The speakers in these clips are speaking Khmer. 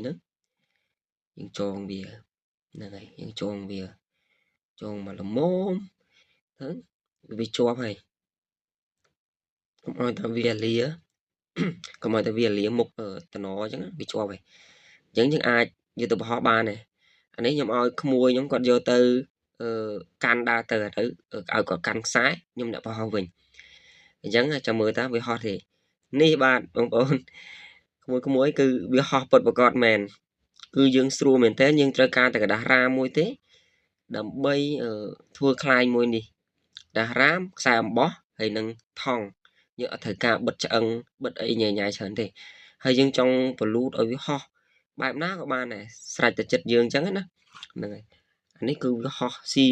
ហ្នឹងយើងចងវាហ្នឹងហើយយើងចងវាចងមកល្មមទៅវាជាប់ហើយកុំឲ្យតែវាលាកុំឲ្យតែវាលាមុខតំណអញ្ចឹងវាជាប់ហើយអញ្ចឹងយើងអាចយកទៅបង្ហោះបានដែរអានេះខ្ញុំឲ្យក្មួយខ្ញុំគាត់យកទៅកាន់ដើរទៅទៅឲ្យគាត់កាន់ខ្សែខ្ញុំអ្នកបង្ហោះវិញអញ្ចឹងចាំមើលតើវាហោះទេនេះបាទបងប្អូនក្មួយក្មួយគឺវាហោះពិតប្រាកដមែនគឺយើងស្រួលមែនតើយើងត្រូវការតែក្រដាសរ៉ាមួយទេដើម្បីធ្វើខ្លែងមួយនេះក្រដាសរ៉ាមខ្សែអំបោះហើយនឹងថង់យើងអត់ត្រូវការបិទឆ្អឹងបិទអីញ៉ៃញ៉ៃច្រើនទេហើយយើងចង់បលូតឲ្យវាហោះបែបណាក៏បានដែរស្រេចតែចិត្តយើងអញ្ចឹងណាហ្នឹងហើយអានេះគឺវាហោះស៊ី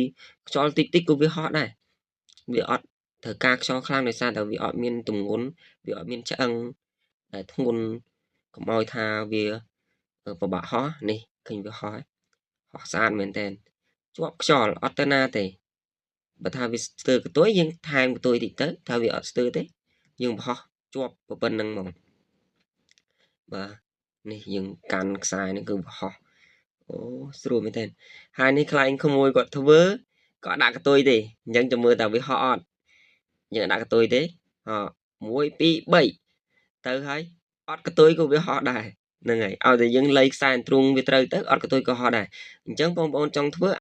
ខ្យល់តិចតិចក៏វាហោះដែរវាអត់ត្រូវការខ្យល់ខ្លាំងដោយសារតែវាអត់មានទម្ងន់វាអត់មានឆ្អឹងដែលធ្ងន់កុំឲ្យថាវាពិបាកហោះនេះឃើញវាហោះហោះស្អាតមែនតើជាប់ខ្យល់អត់ទៅណាទេបើថាវាស្ទើរកន្ទុយយើងថែមកន្ទុយតិចទៅថាវាអត់ស្ទើរទេយើងបង្ហោះជាប់ប៉ុណ្្នឹងហ្មងបាទនេះយើងកាន់ខ្សែនេះគឺបង្ហោះអូស្រួលមែនតើហើយនេះខ្លែងក្មួយគាត់ធ្វើក៏ដាក់កន្ទុយទេអញ្ចឹងចាំមើលតើវាហោះអត់យើងដាក់កន្ទុយទេហោ1 2 3ទៅហើយអត់កន្ទុយក៏វាហោះដែរហ្នឹងហើយឲ្យតែយើងលៃខ្សែទ្រូងវាត្រូវទៅអត់កន្ទុយក៏ហោះដែរអញ្ចឹងបងប្អូនចង់ធ្វើ